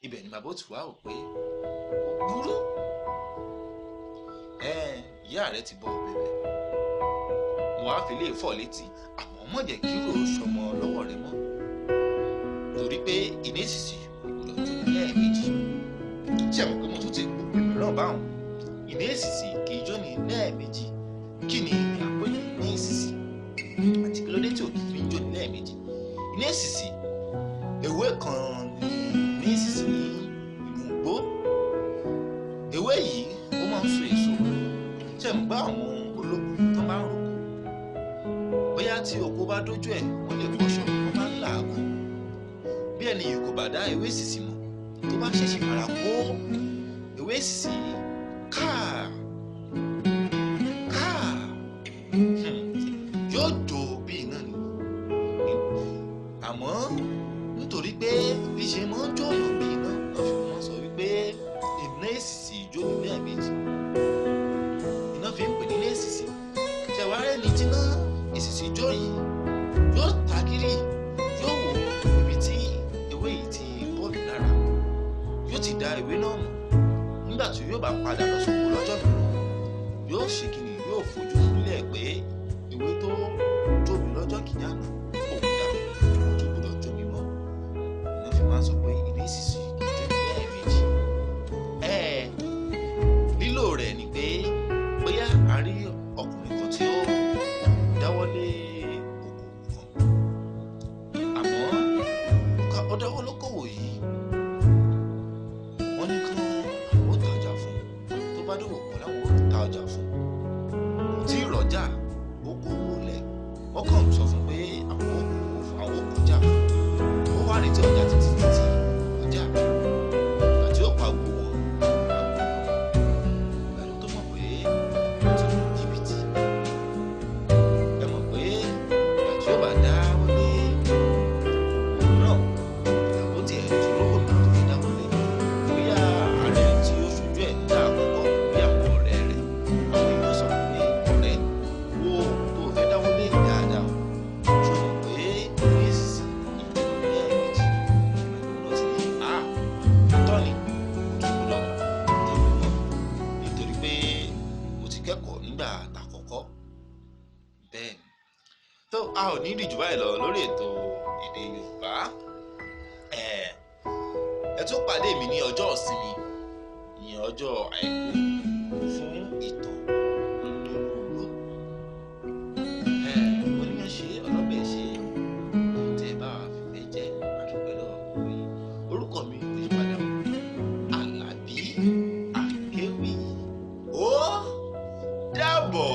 Ibẹ̀ ni bàbá ó ti wá ò pé kò burú, ìyá rẹ ti bọ̀ bẹ̀bẹ̀, mo á fi lè fọ̀ létí, àmọ́ mọ̀ jẹ́ kí rò sọmọ lọ́wọ́ rẹ mọ́, torí pé iná èsìsì kò gbọdọ̀ jó ní lẹ́ẹ̀mejì. Ṣé àwọn pé mo tún ti pòpè mìíràn báwọn? Iná èsìsì kì í jó ní lẹ́ẹ̀mejì. Kí ni àpò ní iná èsìsì àti kí ló dé tí ò kì í fi ń jó ní lẹ́ẹ̀mejì? Iná èsìsì, ewé kan ní iná èsìsì ní inú igbó. Ewé yìí ó máa ń so èso. Ṣé ń gbọ́ àwọn olóko tó máa ń roko, bóyá tí oko bá dójú ẹ̀, wọ́n lè bọ́ṣọ, wọ́n máa ń làágùn. Bí ẹni yìí kò bá dá ewé èsìsì mọ̀, tó bá ṣẹ̀ṣẹ̀ fara kó ewé èsìsì yìí, káà káà, yóò jó bí iná ni. Àmọ́ nítorí pé bí ṣe máa ń jóyàn bí iná, wọ́n fi máa ń sọ wípé iná èsìsì jó ní lẹ́ẹ̀mejì, iná fi ń pè ní iná èsìsì. Ṣẹ̀wárẹ́ ni tí iná èsìsì jó yìí yóò ta kiri, yóò wò ibi tí ewé yìí ti bọ́ọ̀lù lára, yóò ti da ewé náà mọ̀. Nígbà tí yóò bá padà lọ sóko lọ́jọ́ mìíràn, yóò ṣe kíni, yóò fojú fúnlẹ̀ pé ewé tó jó mi lọ́jọ́ kìíní àná òun dà, kò tún gbọdọ̀ jó mi mọ́. Iná fi máa ń sọ pé iná èsìsì kì í jó ní lẹ́ẹ̀mejì. Lílò rẹ̀ ni pé bóyá a rí ọkùnrin kan tí ó dáwọ́lé okòwò kan, àmọ́ ó dáwọ́ lókòwò yìí, wọ́n ní kán àwọn ó ta ọjà fún un, tó bá dòwò pọ̀ láwọn ó ta ọjà fún un, kò tí ì rọjà, ó kówó lẹ̀, wọ́n kàn sọ fún pé àwọn ó kówó fún, àwọn ó kọjá fún un. Ó wá retí ọjà títí títí ọjà ìgbà tí ó pa gbogbo wọn, ìgbà tó mọ̀ pé ó ti lu jìbìtì. Ẹ mọ̀ pé ìgbà tí ó bá dáwọ́ lé òwò náà, àbó tiẹ̀ tí olówó mìíràn tó fi dáwọ́ lé, bóyá ààrẹ tí ó ṣojú ẹ̀ nígbà àkọ́kọ́ bí àwọn ọ̀rẹ́ rẹ̀, àwọn èèyàn sọ fún pé ọ̀rẹ́, wo òwò tó fẹ́ dáwọ́ lé dáadáa o, ṣó mọ̀ pé ní èsì ìjọba lẹ́ẹ̀mejì? Ìgbà tó náà ti ní à tọ́ ni kò tún gbọdọ̀ tó mi mọ́, nítorí pé mo ti kẹ́kọ̀ọ́ nígbà àtàkọ́kọ́. Bẹ́ẹ̀ ni tó a ò ní ìdíjú báyìí lọ lórí ètò èdè Yorùbá. Ẹ tún pàdé mi ní ọjọ́ ìsinmi, ìyẹn ọjọ́ Àìkú, fún ìtàn onírúurú. Oníyàn ṣe, ọlọ́bẹ̀ ṣe, ohun tí ẹ bá wà fífẹ́ jẹ́, àdúpẹ́ lọ́wọ́ gbogbo yín. Orúkọ mi kò yí padà o, Àlàbí Akéwì. Ó dàbọ̀.